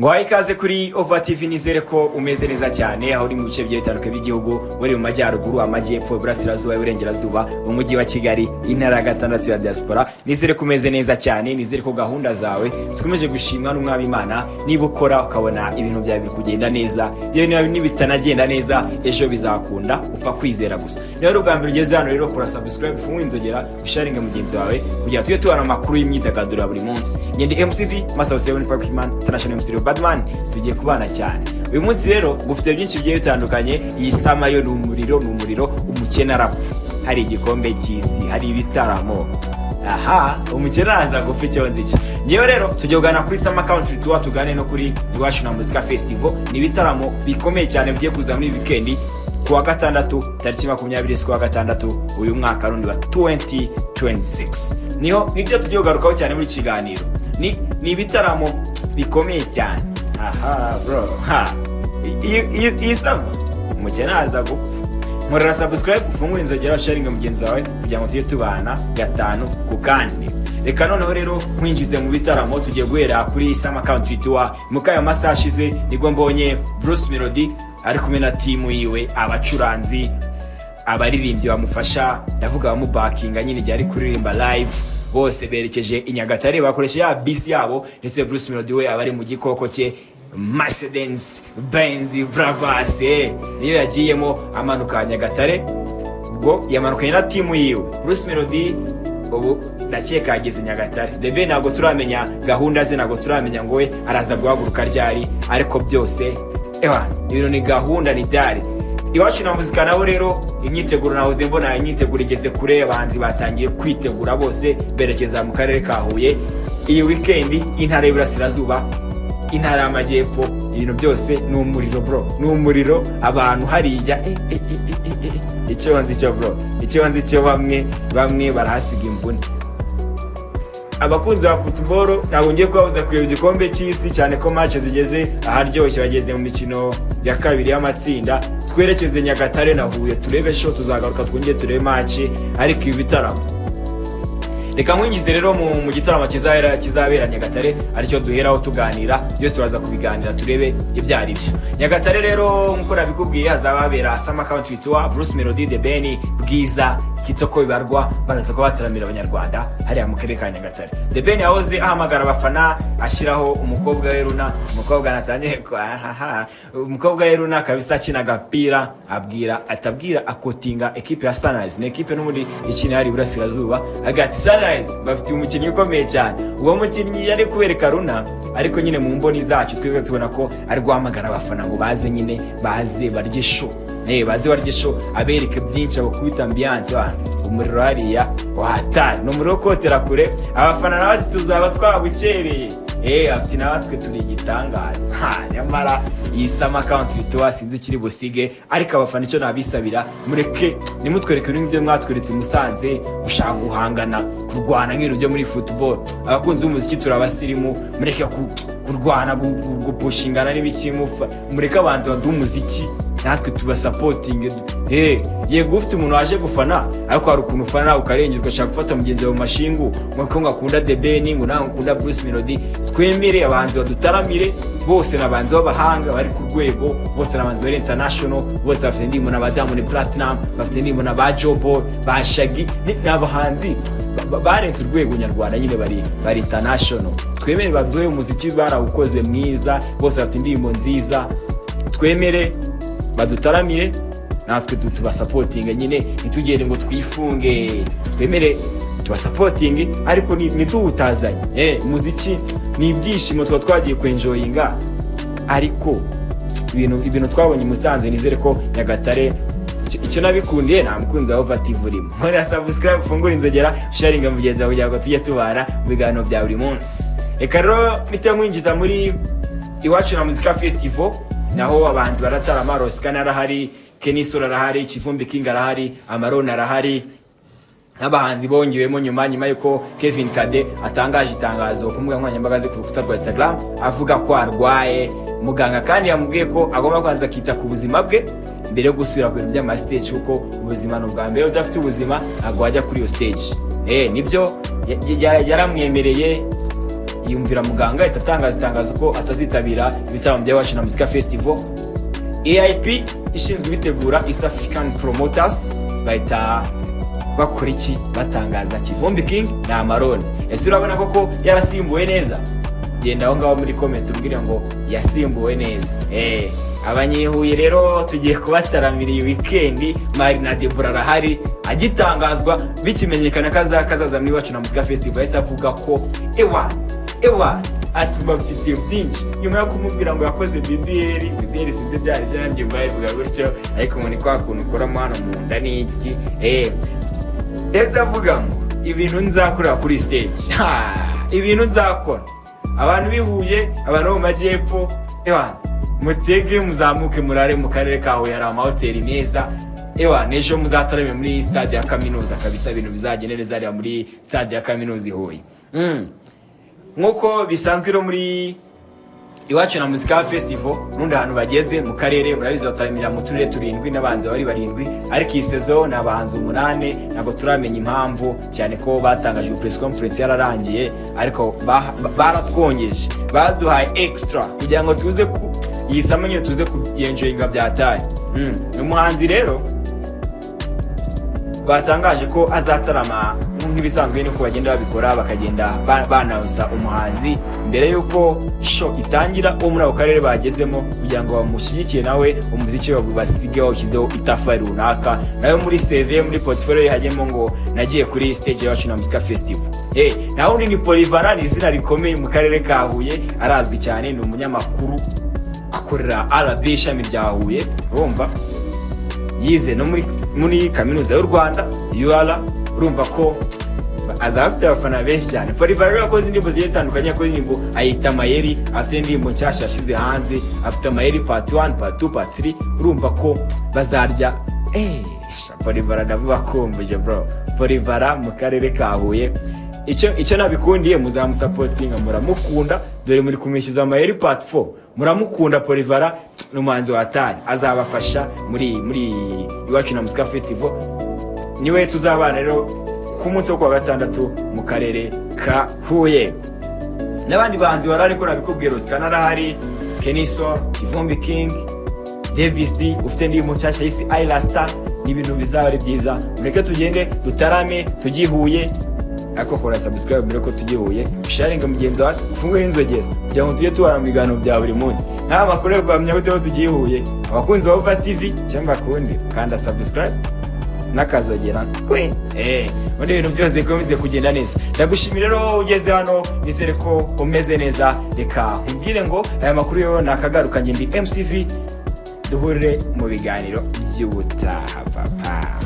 Nguhaye ikaze kuri Ova TV. Nizere ko umeze neza cyane aho uri mu bice bigiye bitandukanye by'igihugu, uri mu majyaruguru, amajyepfo, iburasirazuba, iburengerazuba, umujyi wa Kigali, intara ya gatandatu ya diaspora. Nizere ko umeze neza cyane, nizere ko gahunda zawe zikomeje gushimwa n'Umwami Imana. Niba ukora ukabona ibintu byawe biri kugenda neza, yewe niba nibitanagenda neza, ejo bizakunda, upfa kwizera gusa. Niba ari ubwa mbere ugeze hano rero, kora subscribe, ufungure inzogera, usharinge mugenzi wawe kugira tujye tubana amakuru y'imyidagaduro ya buri munsi. Ngende MCV Master Seven Parkman International MC Badman, tugiye kubana cyane uyu munsi. Rero gufite byinshi bigiye bitandukanye. Iyi summer yo ni umuriro, ni umuriro, umukene arapfa. Hari igikombe cy'isi, hari ibitaramo, aha umukene araza gupfa. Icyo nzi cyo, ngewe rero tugiye kugana kuri Summer Country Tour, tugane no kuri Iwacu na Muzika Festival. Ni ibitaramo bikomeye cyane bigiye kuza muri weekend, ku wa gatandatu tariki 20 z'ukwa gatandatu uyu mwaka rundi wa 2026. Niho nibyo tugiye kugarukaho cyane muri iki kiganiro. Ni ibitaramo bikomeye cyane. Aha bro, ha iyi summer umukene araza gupfa. Nkorera subscribe, ufungure inzogera, sharinga mugenzi wawe kugira ngo tujye tubana gatanu ku kandi. Reka noneho rero nkwinjize mu bitaramo. Tugiye guhera kuri Summer Country Tour. Mu kayo masaha ashize nibwo mbonye Bruce Melody ari kumwe na timu yiwe, abacuranzi, abaririmbyi bamufasha, ndavuga bamubakinga nyine igihe ari kuririmba live. Bose berekeje i Nyagatare, bakoresha ya bisi yabo, ndetse Bruce Melody we aba ari mu gikoko cye, Mercedes Benz Brabus, niyo yagiyemo amanuka Nyagatare. Ubwo yamanukanye na timu yiwe. Bruce Melody ubu ndakeka yageze Nyagatare. The Ben ntabwo turamenya gahunda ze, ntabwo turamenya ngo we araza guhaguruka ryari, ariko byose ewa ibintu ni gahunda, ni dare. Iwacu na Muzika nabo rero imyiteguro, nahoze mbona imyiteguro igeze kure. Abahanzi batangiye kwitegura, bose berekeza mu karere ka Huye iyi weekend. Intara y'Iburasirazuba, intara y'Amajyepfo, ibintu byose ni umuriro bro, ni umuriro. Abantu hariya, eh, eh, eh. Icyo nzi cyo bro, icyo nzi cyo, bamwe bamwe barahasiga imvune. Abakunzi ba football, ntabwo ngiye kubabuza kureba igikombe cy'isi, cyane ko match zigeze aharyoshye, bageze mu mikino ya kabiri y'amatsinda. Twerekeze Nyagatare na Huye turebe show, tuzagaruka twongere turebe match. Ariko ibi bitaramo, reka nkwinjize rero mu gitaramo kizabera Nyagatare, aricyo duheraho tuganira. Byose turaza kubiganira, turebe ibyo ari byo. Nyagatare rero, nk'uko nabikubwiye, hazaba habera Summer Country Tour. Bruce Melody, The Ben, Bwiza, Kitoko Bibarwa baraza kuba bataramira Abanyarwanda hariya mu karere ka Nyagatare. The Ben yahoze ahamagara abafana, ashyiraho umukobwa we Runa, umukobwa natangiye ahaha, umukobwa we Runa kabisa akina agapira, abwira atabwira akotinga ekipe ya Sunrise, ni ekipe n'ubundi ikina hari Iburasirazuba, agira ati: "Sunrise bafite umukinnyi ukomeye cyane." Uwo mukinnyi yari kubereka Runa, ariko nyine mu mboni zacu twebwe tubona ko ari guhamagara abafana ngo baze nyine, baze barye show, baze barye show, abereke byinshi, abakubita ambiance. Umuriro hariya watari ni umuriro wo kotera kure. Abafana nawe ati: "Tuzaba twabukereye." Ati: "Natwe turi igitangaza." Ha, nyamara iyi Summer Country Tour sinzi ikiri busige, ariko abafana icyo nabisabira, mureke, nimutwereke ibintu byo mwatweretse i Musanze, gushaka guhangana, kurwana nk'ibintu byo muri football. Abakunzi b'umuziki turi abasirimu, mureke kurwana, gupushingana n'ibiki mufa. Mureke abanzi baduhe umuziki, natwe tubasapotinge. Yego ufite umuntu waje gufana, ariko hari ukuntu ufana ukarengera, ugashaka gufata mugenzi wawe mu mashingu, ngo ko ngo akunda The Ben, ngo nawe ukunda Bruce Melody. Twemere abahanzi badutaramire. Bose ni abahanzi b'abahanga bari ku rwego, bose ni abahanzi bari international, bose bafite indirimbo na ba Diamond Platnumz, bafite indirimbo na ba Joeboy, ba Shaggy. Ni abahanzi barenze urwego nyarwanda nyine, bari international. Twemere baduhe umuziki, barawukoze mwiza, bose bafite indirimbo nziza. Twemere badutaramire, natwe tubasapotinge nyine, ntitugende ngo twifunge. Twemere tubasapotinge, ariko ntituwutazanye. Umuziki ni ibyishimo, tuba twagiye kwenjoyinga, ariko ibintu twabonye i Musanze, nizere ko Nyagatare icyo nabikundiye. Nta mukunzi wa Ova TV urimo, nkorera subscribe, ufungure inzogera, sharinga mugenzi wawe kugira ngo tujye tubana mu biganiro bya buri munsi. Reka rero mpite nkwinjiza muri Iwacu na Muzika Festival, naho abahanzi baratarama. Rosikana arahari, Kenny Sol arahari, Kivumbi King arahari, Amarone arahari, n'abahanzi bongewemo nyuma yuko Kevin Kade atangaje itangazo ku mbuga nkoranyambaga ze, ku rukuta rwa Instagram, avuga ko arwaye. Muganga kandi yamubwiye ko agomba kubanza akita ku buzima bwe mbere yo gusubira ku bintu by'ama stage, kuko ubuzima ni ubwa mbere, udafite ubuzima ntabwo wajya kuri iyo stage. Nibyo yaramwemereye. Yumvira muganga, ahita atangaza itangazo ko atazitabira ibitaramo bya Iwacu na Muzika Festival. AIP ishinzwe ibitegura, East African Promoters, bahita bakora iki? Batangaza Kivumbi King na Amarone. Ese urabona koko yarasimbuwe neza? Genda aho ngaho muri comment ubwire ngo yasimbuwe neza. Abanyehuye rero tugiye kubataramira iyi weekend. Marina Deborah arahari. Agitangazwa, bikimenyekana ko kazaza muri Iwacu na Muzika Festival, yahise avuga ko ewa ewa, ati bafite byinshi. Nyuma yo kumubwira ngo yakoze BBL, BBL sinzi byari byanjye babivuga gutyo, ariko ngo ni kwa kuntu ukoramo hano mu nda n'iki. Ese avuga ngo ibintu nzakorera kuri stage. Ha, ibintu nzakora, abantu b'i Huye, abantu bo mu majyepfo, ewa mutege muzamuke murare mu karere ka Huye, hari amahoteli meza. Ewa n'ejo muzatarame muri stade ya kaminuza kabisa, ibintu bizagende neza hariya muri stade ya kaminuza i Huye. Nk'uko bisanzwe rero muri Iwacu na Muzika Festival, n'undi hantu bageze mu karere, murabizi bataramira mu turere turindwi n'abahanzi bari barindwi, ariko iyi saison ni abahanzi umunani. Ntabwo turamenya impamvu, cyane ko batangaje press conference yararangiye, ariko baratwongeje, baduhaye extra kugira ngo tuze ku iyi summer nyine, tuze kuyenjoyinga byataye. Ni umuhanzi rero batangaje ko azatarama nk'ibisanzwe, niko bagenda babikora, bakagenda banansa umuhanzi mbere y'uko show itangira wo muri ako karere bagezemo, kugira ngo bamushyigikire, nawe umuziki wabo basige bawushyizeho itafari runaka, nawe muri CV, muri portfolio ye hajyemo ngo nagiye kuri stage yacu na Muzika Festival. Naho undi ni Polivara, ni izina rikomeye mu karere ka Huye, arazwi cyane, ni umunyamakuru, akorera RB ishami rya Huye. Urumva yize no muri kaminuza y'u Rwanda, UR. Urumva ko azaba afite abafana benshi cyane. Polivara rero yakoze indirimbo zigiye zitandukanye, yakoze indirimbo ayita Amayeri, afite indirimbo nshyashya yashyize hanze, afite Amayeri part 1, part 2, part 3. Urumva ko bazarya. Sha, Polivara ndavuga kumbuje bro. Polivara mu karere ka Huye, icyo nabikundiye, muzamusapotinga, muramukunda, dore muri kumwishyuza Amayeri part 4, muramukunda. Polivara ni umuhanzi watanye, azabafasha muri Iwacu na Muzika Festival. Niwe tuzabana rero ku munsi wo kuwa gatandatu mu karere ka Huye. N'abandi bahanzi barahari, ko nabikubwiye, Rosikana arahari, Keniso, Kivumbi King, Davis D ufite indirimbo nshyashya y'isi Ayirasta. Ni ibintu bizaba ari byiza. Mureke tugende dutarame tujye i Huye, ariko kora subscribe mbere ko tujye i Huye, usharinga mugenzi wawe, ufungure inzogera kugira ngo tujye tubana mu biganiro bya buri munsi. Nta makuru yo guhamya gute ko tugiye i Huye. Abakunzi ba Uva TV cyangwa bakundi, kanda subscribe n'akazogera kwe, ubundi ibintu byose bikomeze kugenda neza. Ndagushimira rero ugeze hano, nizere ko umeze neza. Reka nkubwire ngo aya makuru yo nakagaruka. Njye ndi MCV, duhurire mu biganiro by'ubutaha papa.